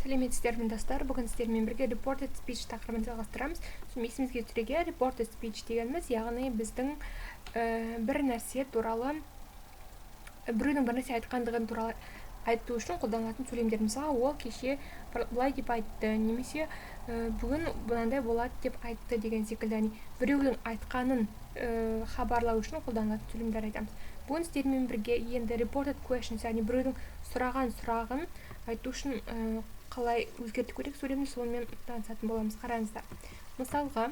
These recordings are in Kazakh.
Сәлеметсіздер ме, достар! Бүгін сіздермен бірге reported speech тақырыбын жалғастырамыз. Соны есімізге түсірейік. Reported speech дегеніміз, яғни біздің бір нәрсе туралы, біреудің бір нәрсе айтқандығын туралы айту үшін қолданылатын сөйлемдер. Мысалы, ол кеше былай деп айтты немесе бүгін мынандай болады деп айтты деген секілді, яғни біреудің айтқанын хабарлау үшін қолданылатын сөйлемдер айтамыз. Бүгін сіздермен бірге енді reported questions, яғни біреудің сұраған сұрағын айту үшін қалай өзгерту керек сөйлемді, сонымен танысатын боламыз. Қараңыздар, мысалға,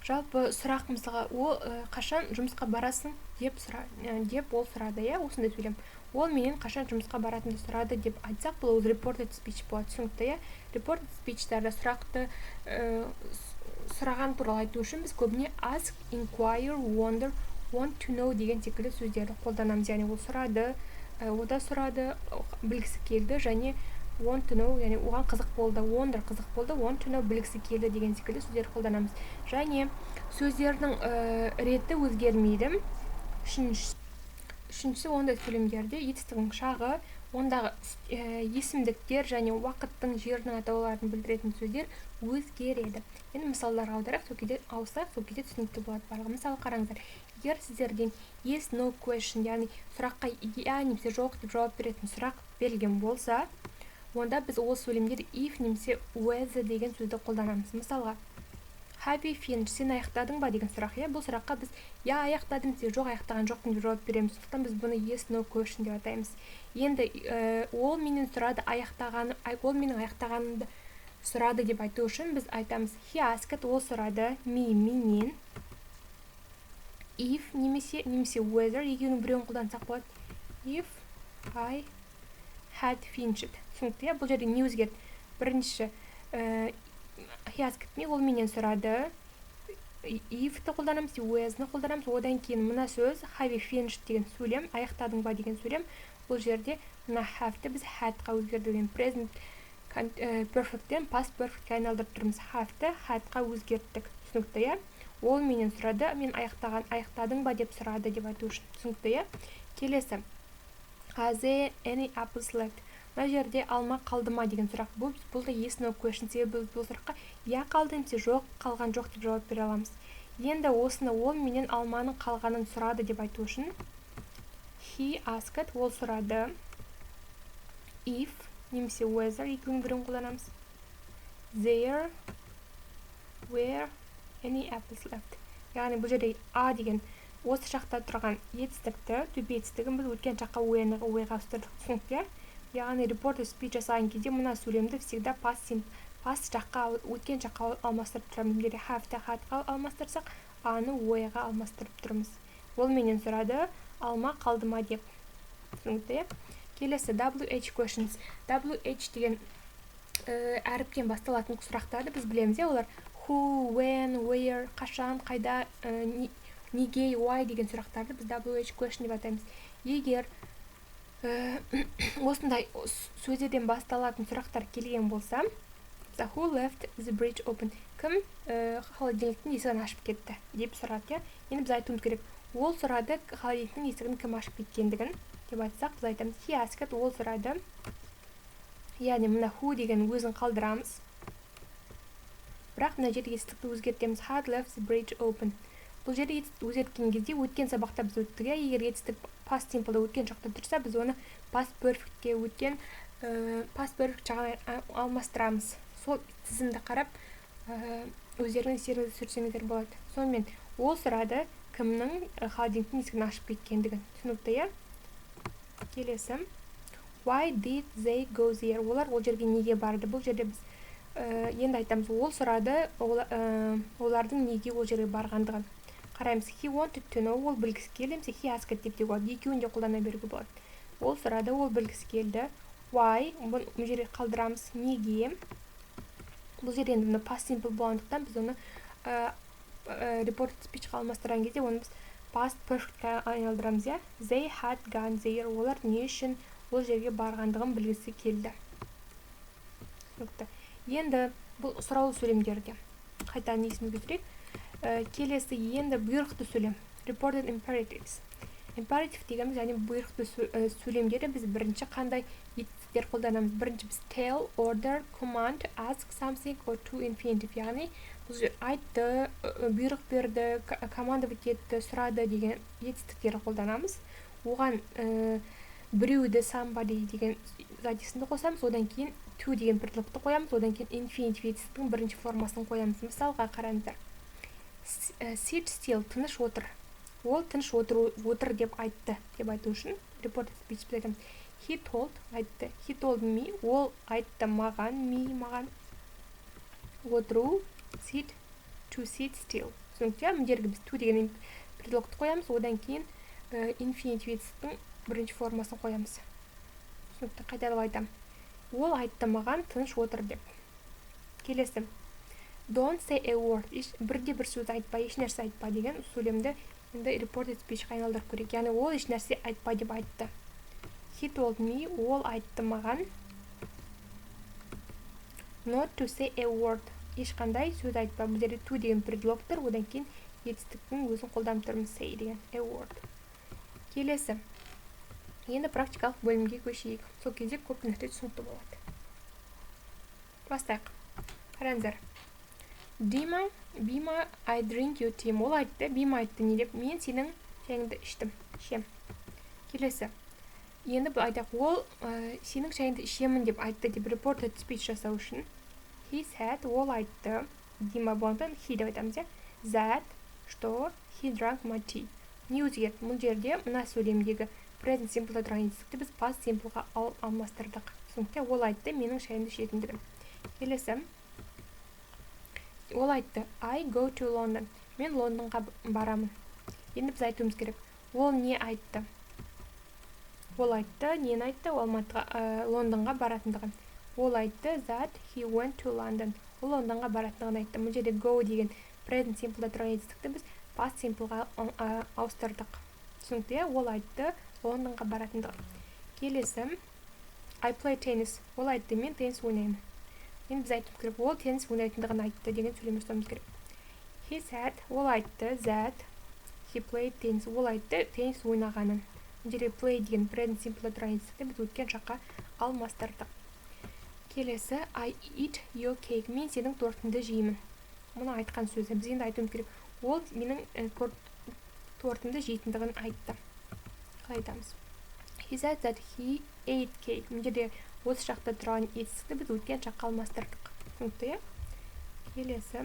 жалпы сұрақ, мысалға, ол қашан жұмысқа барасың деп сұра, деп ол сұрады, иә, осындай сөйлем. Ол менен қашан жұмысқа баратынымды сұрады деп айтсақ, бұл reported speech болады, түсінікті, иә? Reported speechтарда сұрақты сұраған туралы айту үшін біз көбіне ask, inquire, wonder, want to know деген секілді сөздерді қолданамыз. Яғни ол сұрады, о да сұрады, білгісі келді және want to know, яғни оған қызық болды, wonder қызық болды, want to know білгісі келді деген секілді сөздерді қолданамыз. Және сөздердің реті өзгермейді. Үшіншісі, ондай сөйлемдерде етістігінің шағы, ондағы есімдіктер және уақыттың, жердің атауларын білдіретін сөздер өзгереді. Енді мысалдарға аударайық, сол кезде ауыссақ, сол кезде түсінікті болады барлығы. Мысалы, қараңыздар, егер сіздерден yes no question, яғни сұраққа иә немесе жоқ деп жауап беретін сұрақ берілген болса, онда біз ол сөйлемдерде if немесе whether деген сөзді қолданамыз. Мысалға, have you finished, сен аяқтадың ба деген сұрақ, иә. Бұл сұраққа біз иә, аяқтадым немесе жоқ, аяқтаған жоқпын деп жауап береміз. Сондықтан біз бұны yes no question деп атаймыз. Енді ол менен сұрады аяқтаған, ол менің аяқтағанымды сұрады деп айту үшін біз айтамыз: he asked, ол сұрады, me, менен, if немесе whether, екеуінің біреуін қолдансақ болады, if I had finished. Түсінікті, иә? Бұл жерде не өзгерді? Бірінші, he asked me, ол менен сұрады, if-ті қолданамыз, whether-ні қолданамыз. Одан кейін мына сөз, have you finished деген сөйлем, аяқтадың ба деген сөйлем. Бұл жерде мына have-ті біз had-қа өзгертілген, present perfect-тен past perfect-ке айналдырып тұрмыз. Have-ті had-қа өзгерттік, түсінікті, иә? Ол менен сұрады, мен аяқтаған, аяқтадың ба деп сұрады деп айту үшін, түсінікті, иә? Келесі, are there any apples left? Мына жерде алма қалды ма деген сұрақ. Бұл да yes no question, себебі біз бұл сұраққа иә, қалды немесе жоқ, қалған жоқ деп жауап бере аламыз. Енді осыны ол менен алманың қалғанын сұрады деп айту үшін he asked, ол сұрады, if немесе whether, екеуінің біреуін қолданамыз, there were any apples left. Яғни бұл жерде a деген осы жақта тұрған етістікті, төбе етістігін біз өткен жаққа were-ға ауыстырдық, түсінікті, иә? Яғни reported speech жасаған кезде мына сөйлемді всегда past жаққа, өткен жаққа алмастырып тұрамыз. Егер have-ті had-қа алмастырсақ, are-ны were-ға алмастырып тұрмыз. Ол менен сұрады алма қалды ма деп, түсінікті, иә? Келесі, WH questions. WH деген әріптен басталатын сұрақтарды біз білеміз, иә? Олар who, when, where, қашан, қайда, неге, why деген сұрақтарды біз WH question деп атаймыз. Егер осындай сөздерден басталатын сұрақтар келген болса, мысалы, who left the fridge open, кім холодильниктің есігін ашып кетті деп сұрады, иә? Енді біз айтуымыз керек, ол сұрады холодильниктің есігін кім ашып кеткендігін деп айтсақ, біз айтамыз: he asked, ол сұрады, яғни мына who деген өзін қалдырамыз, бірақ мына жерде етістікті өзгертеміз: had left the fridge open. Бұл жерде өзгерткен кезде, өткен сабақта біз өттік, иә, егер етістік past simple-да, өткен шақта тұрса, біз оны past perfect-ке, өткен past perfect жағына алмастырамыз. Сол тізімді қарап, өздеріңіз естеріңізге түсірсеңіздер болады. Сонымен, ол сұрады кімнің холодильниктің есігін ашып кеткендігін, түсінікті, иә? Келесі, why did they go there? Олар ол жерге неге барды? Бұл жерде біз енді айтамыз, ол сұрады олардың неге ол жерге барғандығын. Қараймыз, he wanted to know, ол білгісі келді немесе he asked деп те болады, екеуін де қолдана беруге болады. Ол сұрады, ол білгісі келді. Why, бұны бұл жерге қалдырамыз, неге. Бұл жерде енді мына past simple болғандықтан, біз оны reported speechқа алмастырған кезде оны біз past perfectқа айналдырамыз, иә? They had gone there, олар не үшін ол жерге барғандығын білгісі келді, түсінікті. Енді бұл сұраулы сөйлемдерде қайтадан есімізге түсірейік. Келесі енді бұйрықты сөйлем, reported imperatives. Императив дегеніміз, яғни бұйрықты сөйлемдерді біз бірінші қандай етістіктер қолданамыз? Бірінші біз tell, order, command, ask something or to infinitive, яғни бұл жерде айтты, бұйрық берді, командовать етті, сұрады деген етістіктер қолданамыз. Оған біреуді, somebody деген задисінді қосамыз, одан кейін to деген предлогты қоямыз, одан кейін инфинитив етістіктің бірінші формасын қоямыз. Мысалға қараңыздар. Sit still, тыныш отыр. Ол тыныш отыр деп айтты деп айту үшін reported speech біз айтамыз. He told, айтты. He told me, ол айтты маған, me маған, отыру, sit, to sit still. Түсінікті, иә? Мына жерге біз to деген предлогты қоямыз, одан кейін инфинитив етістіктің бірінші формасын қоямыз. Түсінікті, қайталап айтамын. Ол айтты маған тыныш отыр деп. Келесі. Don't say a word. Бірде бір сөз айтпа, еш нәрсе айтпа деген сөйлемді енді reported speech-ке айналдырып көрейік. Яғни ол еш нәрсе айтпа деп айтты. He told me, ол айтты маған, not to say a word. Ешқандай сөз айтпа. Бұл жерде to деген предлог тұр, одан кейін етістіктің өзін қолданып тұрмыз, say деген a word. Келесі. Енді практикалық бөлімге көшейік. Сол кезде көп нәрсе түсінікті болады. Бастайық. Қараңыздар. Дима, Бима, I drink your tea. Ол айтты, Бима айтты не деп? Мен сенің шайыңды іштім, ішем. Келесі. Енді бұл айтайық, ол сенің шайыңды ішемін деп айтты деп reported speech жасау үшін he said, ол айтты, Дима болғандықтан he деп айтамыз, иә? That, что he drank my tea. Не өзгерді? Бұл жерде мына сөйлемдегі present simple-да тұрған етістікті біз past simple-ға алмастырдық. Түсінікті? Ол айтты менің шайымды ішетіндігін. Келесі. Ол айтты, I go to London. Мен Лондонға барамын. Енді біз айтуымыз керек. Ол не айтты? Ол айтты, нені айтты? Ол Лондонға баратындығын. Ол айтты that he went to London. Ол Лондонға баратындығын айтты. Бұл жерде go деген present simple-да тұрған етістікті біз past simple-ға ауыстырдық. Түсінікті, иә? Ол айтты Лондонға баратындығын. Келесі. I play tennis. Ол айтты, мен теннис ойнаймын. Енді біз айтуымыз керек, ол теннис ойнайтындығын айтты деген сөйлем жасауымыз керек. He said, ол айтты, that he played tennis. Ол айтты теннис ойнағанын. Бұл жерде play деген present simple-да тұрған етістікті біз өткен шаққа алмастырдық. Келесі, I eat your cake. Мен сенің тортыңды жеймін. Мұны айтқан сөзі. Біз енді айтуымыз керек. Ол менің тортымды жейтіндігін айтты. Қалай айтамыз? He said that he ate cake. Мына жерде осы жақта тұрған етістікті біз өткен шаққа алмастырдық. Түсінікті, иә? Келесі,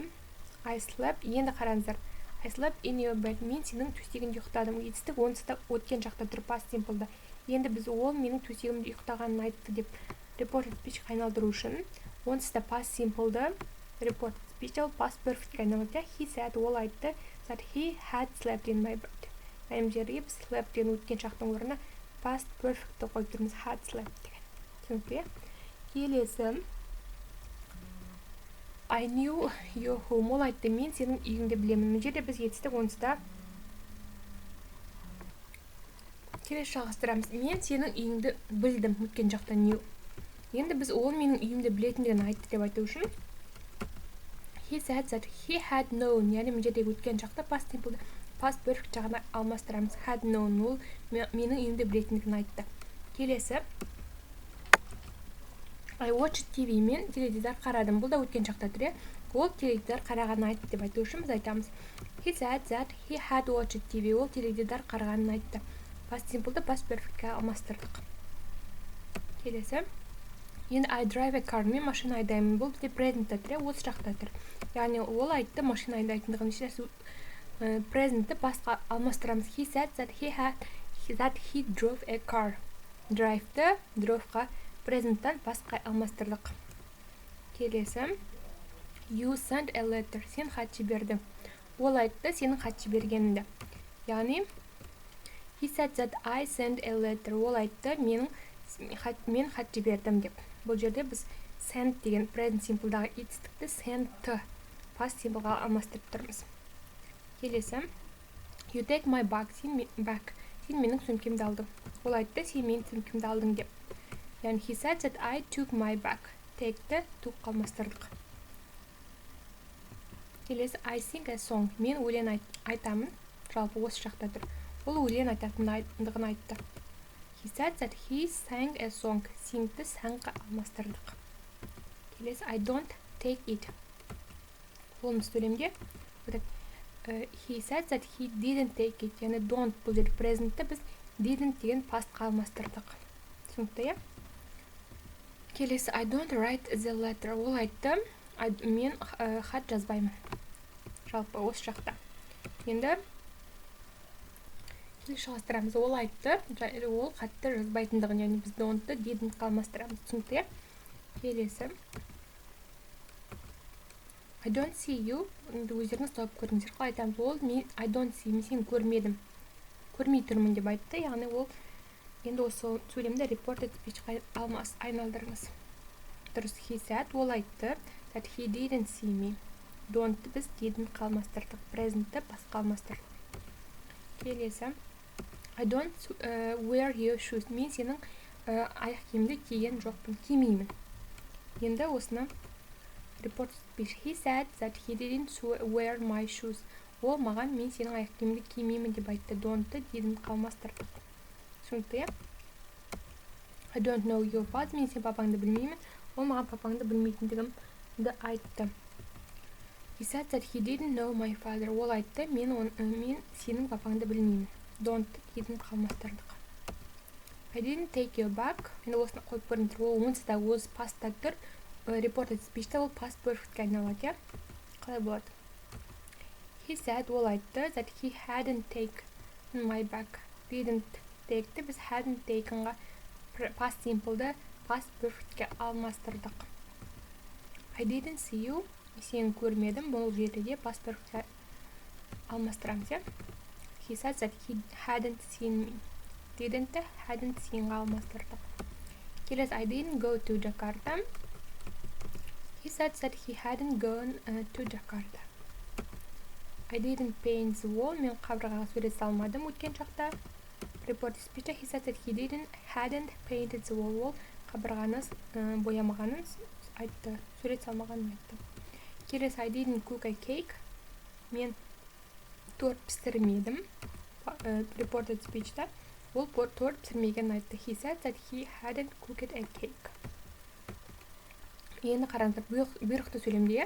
I slept. Енді қараңыздар. I slept in your bed. Мен сенің төсегіңде ұйықтадым. Етістік онсыз да өткен шақта тұр, past simple-да. Енді біз ол менің төсегімде ұйықтағанын айтты деп reported speech-ке айналдыру үшін онсыз да past simple-ды reported speech ол past perfect-ке айналады, иә? He said, ол айтты, that he had slept in my bed. Мына жерге біз slept деген өткен шақтың орнына past perfect-ті қойып тұрмыз, had slept деген. Түсінікті, иә? Келесі. I knew your home. Ол айтты, мен сенің үйіңді білемін. Мына жерде біз етістік онсыз да келесі жалғастырамыз. Мен сенің үйіңді білдім, өткен жақта knew. Енді біз ол менің үйімді білетіндігін айтты деп айту үшін he said that he had known, яғни мына жердегі өткен жақта past simple-ды past perfect жағына алмастырамыз. Had known, ол менің үйімді білетіндігін айтты. Келесі. I watched TV. Мен теледидар қарадым. Бұл да өткен шақта тұр, иә? Ол теледидар қарағанын айтты деп айту үшін біз айтамыз. He said that he had watched TV. Ол теледидар қарағанын айтты. Past simple-ды past perfect-ке алмастырдық. Келесі. Енді I drive a car. Мен машина айдаймын. Бұл бізде present-те тұр, иә? Осы жақта тұр. Яғни ол айтты машина айдайтындығын. Ешнәрсе, present-ті past-қа алмастырамыз. He said that he had, that he drove a car. Drive-ті drove-қа present-тан past-қа алмастырдық. Келесі. You sent a letter. Сен хат жібердің. Ол айтты сенің хат жібергеніңді. Яғни he said that I sent a letter. Ол айтты мен хат жібердім деп. Бұл жерде біз send деген present simple-дағы етістікті sent past simple-ға алмастырып тұрмыз. Келесі. You take my bag. Сен bag. Сен менің сөмкемді алдың. Ол айтты сен менің сөмкемді алдың деп. Яғни he said that I took my bag. Take-ті took алмастырдық. Келесі I sing a song. Мен өлең айтамын. Жалпы осы жақта тұр. Ол өлең айтатындығын айтты. He said that he sang a song. Singді sangға алмастырдық. Келесі I don't take it. Болымсыз сөйлемде he said that he didn't take it. Яғни don't бұл жерде presentті біз didn't деген pastқа алмастырдық. Түсінікті, иә? Келесі I don't write the letter. Ол айтты, мен хат жазбаймын. Жалпы осы жақта. Енді келесі жалғастырамыз. Ол айтты, ол хатты жазбайтындығын, яғни біз don't-ты didn't алмастырамыз. Түсінікті, иә? Келесі I don't see you. Енді өздеріңіз тауып көріңіздер. Қалай айтамыз? Ол мен I don't see, мен сені көрмедім, көрмей тұрмын деп айтты. Яғни ол енді осы сөйлемді reported speechқа айналдырыңыз. Дұрыс, he said, ол айтты, that he didn't see me. Don't біз didn't алмастырдық, presentті басқа алмастырдық. Келесі I don't wear your shoes. Мен сенің аяқ киіміңді киген жоқпын, кимеймін. Енді осыны reported speech. He said that he didn't wear my shoes. Ол маған мен сенің аяқ киіміңді кимеймін деп айтты. Don't-ты didn't алмастырдық. Түсінікті, иә? I don't know your father. Мен сенің папаңды білмеймін. Ол маған папаңды білмейтіндігімді айтты. He said that he didn't know my father. Ол айтты, мен сенің папаңды білмеймін. Don't-ты didn't алмастырдық. I didn't take your bag. Енді осыны қойып көріңіздер. Ол онсыз да өз past-та тұр. Reported speechте ол past perfectке айналады, иә? Қалай болады? He said, ол айтты, that he hadn't taken my bag. Didn't take'ті біз hadn't takenға past simple'ды past perfectке алмастырдық. I didn't see you. Сені көрмедім. Бұл жерде де past perfectке алмастырамыз, иә? He said that he hadn't seen me. Didn't hadn't seenға алмастырдық. Келесі I didn't go to Jakarta. He said that he hadn't gone to Jakarta. I didn't paint the wall. Мен қабырғаға сурет салмадым өткен шақта. Reported speech. He said that he hadn't painted the wall. Ол қабырғаны боямағанын айтты, сурет салмағанын айтты. Келесі I didn't cook a cake. Мен торт пісірмедім. Reported speech'та ол торт пісірмегенін айтты. He said that he hadn't cooked a cake. Енді қараңыздар, бұйрықты сөйлемде, иә?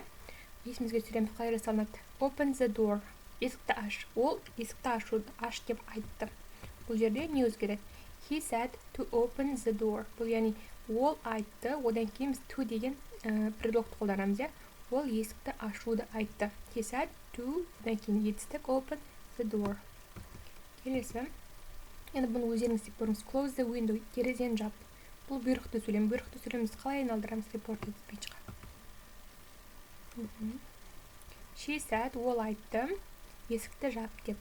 Есімізге түсіреміз, қалай жасалынады. Open the door. Есікті аш. Ол есікті аш деп айтты. Бұл жерде не өзгереді? He said to open the door. Бұл яғни ол айтты, одан кейін біз to деген предлогты қолданамыз, иә? Ол есікті ашуды айтты. He said to, одан кейін етістік open the door. Келесі. Енді бұны өздеріңіз істеп көріңіз. Close the window. Терезені жап. Бұл бұйрықты сөйлем. Бұйрықты сөйлемімізді қалай айналдырамыз reported speechқа? She said, ол айтты, есікті жап деп.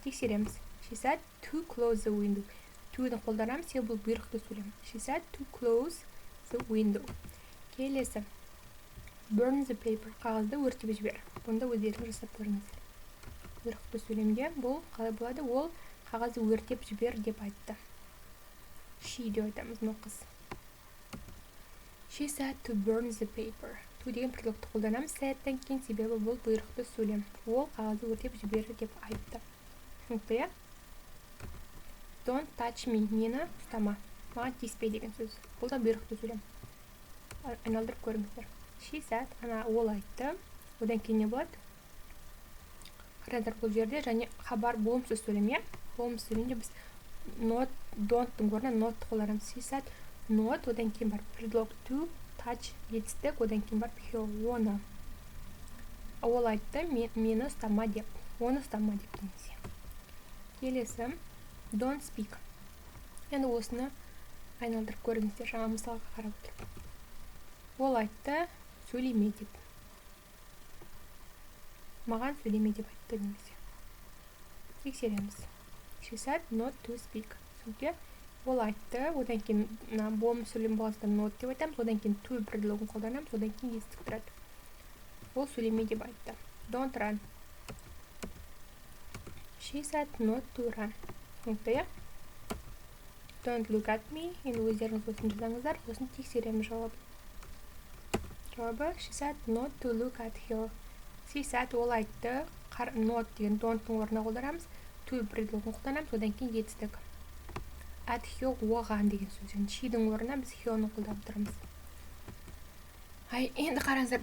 Тексереміз. She said to close the window. To-ны қолданамыз, себебі бұл бұйрықты сөйлем. She said to close the window. Келесі. Burn the paper. Қағазды өртеп жібер. Бұны да өздеріңіз жасап көріңіздер. Бұйрықты сөйлемде бұл қалай болады? Ол қағазды өртеп жібер деп айтты. She деп айтамыз, мынау қыз. She said to burn the paper. To деген предлогты қолданамыз said-тен кейін, себебі бұл бұйрықты сөйлем. Ол қағазды өртеп жібер деп айтты. Түсінікті, иә? Don't touch me. Мені ұстама. Маған тиіспе деген сөз. Бұл да бұйрықты сөйлем. Айналдырып көріңіздер. She said, ана ол айтты. Одан кейін не болады? Қараңыздар, бұл жерде және хабар болымсыз сөйлем, иә? Болымсыз сөйлемде біз not, don't-тың орнына not қолданамыз. She said not, одан кейін барып предлог to, touch, етістік, одан кейін барып her, оны. Ол айтты, мені ұстама деп. Оны ұстама деп немесе. Келесі, don't speak. Енді осыны айналдырып көріңіздер, жаңа мысалға қарап отырып. Ол айтты, сөйлеме деп. Маған сөйлеме деп айтты немесе. Тексереміз. She said not to speak. Түсінікті? Ол айтты, одан кейін мына болымсыз сөйлем болғандықтан not деп айтамыз, одан кейін to предлогын қолданамыз, одан кейін етістік тұрады. Ол сөйлеме деп айтты. Don't run. She said not to run. Түсінікті, иә? Don't look at me. Енді өздеріңіз осыны жазаңыздар, осыны тексереміз жауабы. Жауабы she said not to look at her. She said, ол айтты, Not деген don't-тың орнына қолданамыз. To предлогын қолданамыз, одан кейін етістік. At her оған деген сөз. Яғни she-дің орнына біз her-ны қолданып тұрмыз. Ай, енді қараңыздар,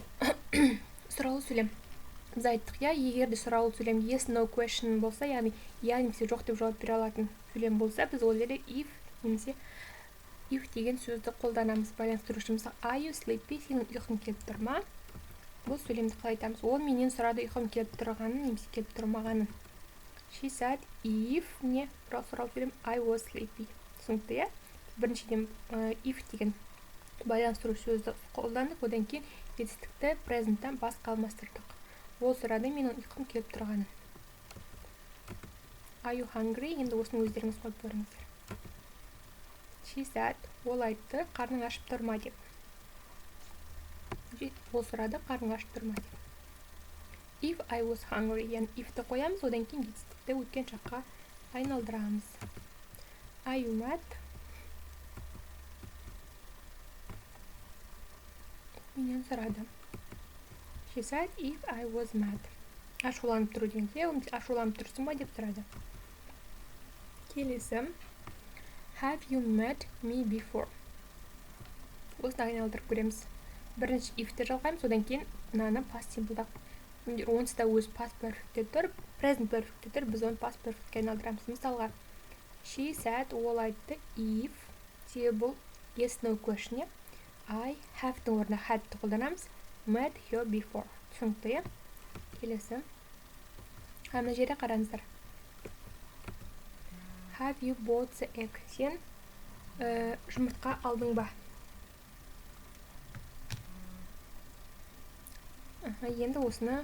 сұраулы сөйлем. Біз айттық, иә, егер де сұраулы сөйлем yes, no question болса, яғни иә немесе жоқ деп жауап бере алатын сөйлем болса, біз ол жерде if немесе if деген сөзді қолданамыз. Байланыстырушы, мысалы, are you sleepy? Сенің ұйқың келіп тұр ма? Бұл сөйлемді қалай айтамыз? Ол менен сұрады ұйқым келіп тұрғанын немесе келіп тұрмағанын. She said if не сұраулы сөйлем I was sleepy. Түсінікті, иә? Біріншіден, if деген байланыстыру сөзді қолдандық, одан кейін етістікті present-тан басқа алмастырдық. Ол сұрады менің ұйқым келіп тұрғанын. Are you hungry? Енді осыны өздеріңіз қойып көріңіздер. She said, ол айтты, қарның ашып тұр ма деп. Ол сұрады, қарның ашып тұр ма деп. If I was hungry, яғни if-ті қоямыз, одан кейін етістікті өткен шаққа айналдырамыз. Are you mad? Менен сұрады. She said if I was mad. Ашуланып тұру деген сөз, ашуланып тұрсың ба деп сұрады. Келесі. Have you met me before? Осыны айналдырып көреміз. Бірінші if-ті жалғаймыз, одан кейін мынаны past simple-да. Онсыз да өз past perfect-те тұр, present perfect-те тұр, біз оны past perfect-ке айналдырамыз. Мысалға, she said, ол айтты, if, себебі бұл yes no question, I have-тің орнына had-ті қолданамыз, met her before. Түсінікті, иә? Келесі. Мына жерде қараңыздар. Have you bought the egg? Сен жұмыртқа алдың ба? Енді осыны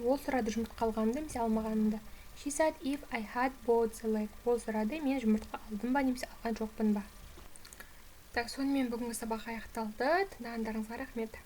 ол сұрады жұмыртқа алғанымды немесе алмағанымды. She said if I had bought the egg. Ол сұрады мен жұмыртқа алдым ба немесе алған жоқпын ба. Так, сонымен бүгінгі сабақ аяқталды. Тыңдағандарыңызға рахмет.